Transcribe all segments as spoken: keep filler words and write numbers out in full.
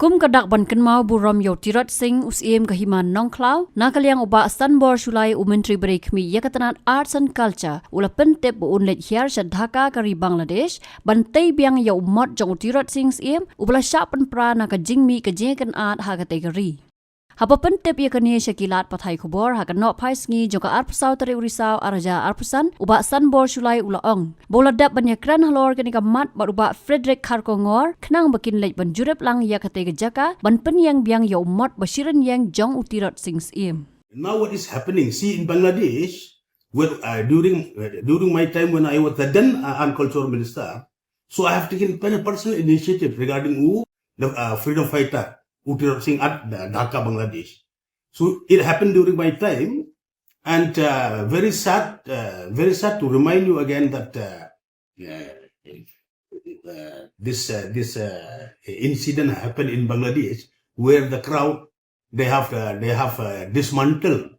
Kum ka dak ban kynmaw burom ïa u Tirot Sing u Syiem ka Hima Nongkhlaw, na ka liang u Bah Sanbor Shullai u Myntri Bad Khmih ïa ka tnat Arts and Culture, u la pyntip ba un leit hiar sha Dhaka ka ri Bangladesh, ban tei biang ïa u mot jong u Tirot Sing Syiem, uba la shah pynpra na ka jingmih ka jingïakynad ha katei ka ri. Haba pyntip ïa kane sha ki lad pathai khubor ha ka nohphai sngi jong ka arphew saw tarik u Risaw arhajar arphew san, u Bah Sanbor Shullai u la ong ba u la dep ban ïakren halor kane ka mat bad u Bah Frederick Kharkongor, khnang ba kin leit ban jurip lang ïa katei ka jaka, ban pynïeng biang ïa u mot ba shirynieng jong u Tirot Sing Syiem. Now what is happening? See, in Bangladesh, well, uh, during, uh, during my time when I was the then, uh, Arts and Culture Minister, so I have taken pen-, personal initiative regarding u, the, uh, freedom fighter, u Tirot Sing at the Dhaka, Bangladesh. So it happened during my time, and, uh, very sad, uh, very sad to remind you again that, uh, uh, uh, this, uh, this, uh, incident happened in Bangladesh, where the crowd, they have, uh, they have, uh, dismantled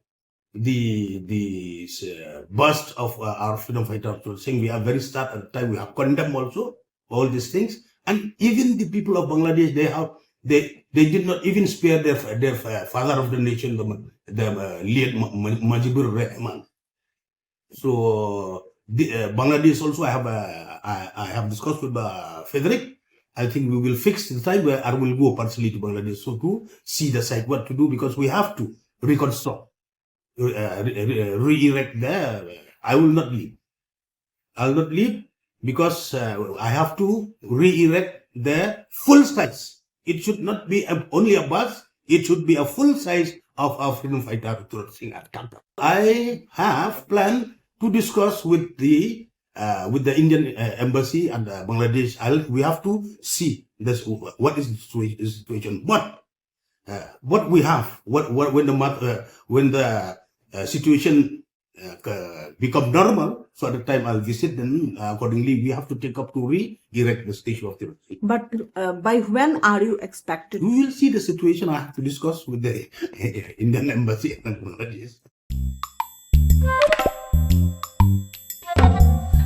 the, the, uh, bust of, uh, our freedom fighter, Tirot Sing. We are very sad at the time. We have condemned also all these things. And even the people of Bangladesh, they have, they, they did not even spare their, their, uh, father of the nation, the, the, uh, late Ma-, Ma-, Mujibur Rahman. So, the, uh, Bangladesh also, I have, uh, I, I have discussed with, uh, Frederick. I think we will fix the time where I will go personally to Bangladesh, so to see the site, what to do, because we have to reconstruct, uh, re-, re-, re-erect there. I will not leave. I'll not leave because, uh, I have to re-erect the full size. It should not be a, only a bust. It should be a full size of our freedom fighter, Tirot Sing at Dhaka. I have planned to discuss with the, uh, with the Indian, uh, embassy and, uh, Bangladesh. I'll, we have to see this, what is the situa-, situation. But, uh, what we have, what, what, when the mat-, uh, when the, uh, situation, uh, ca-, become normal, so at the time I'll visit, then, uh, accordingly we have to take up to re-erect the statue of Tirot Sing. But, uh, by when are you expected? We will see the situation. I have to discuss with the Indian embassy and Bangladesh.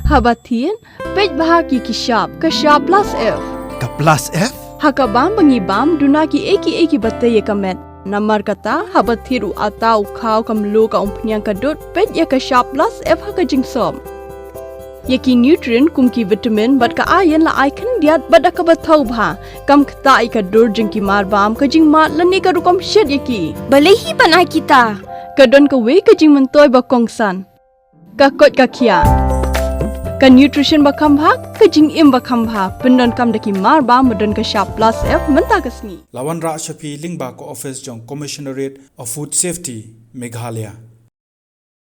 Haba thied, peit bha ïa ki shap, ka shap plus F. Ka plus F? Ha ka bam ba ngi bam, duna kiei kiei kiba tei ïa ka met. Namar kata, haba thied u atta, u khaw, ka mluh, ka umphniang, ka dud, peit ïa ka shap plus F ha ka jingsop. Ïa ki nutrient kum ki vitamin bad ka iron la ai khyndiat bad da kaba thaw bha. Kam ktah ïa ka dur jong ki marbam, ka jingmad lane ka rukom shet ïa ki. Balei hi ban ai kita? Ka don kawei ka jingmyntoi ba kongsan. Ka koit ka khiah. Ka nutrition ba kham bha, ka jingim ba kham bha. Pyndonkam da ki marbam ba don ka shap plus F mynta ka sngi. La wanrah sha phi lyngba ka office jong Commissionerate of Food Safety, Meghalaya.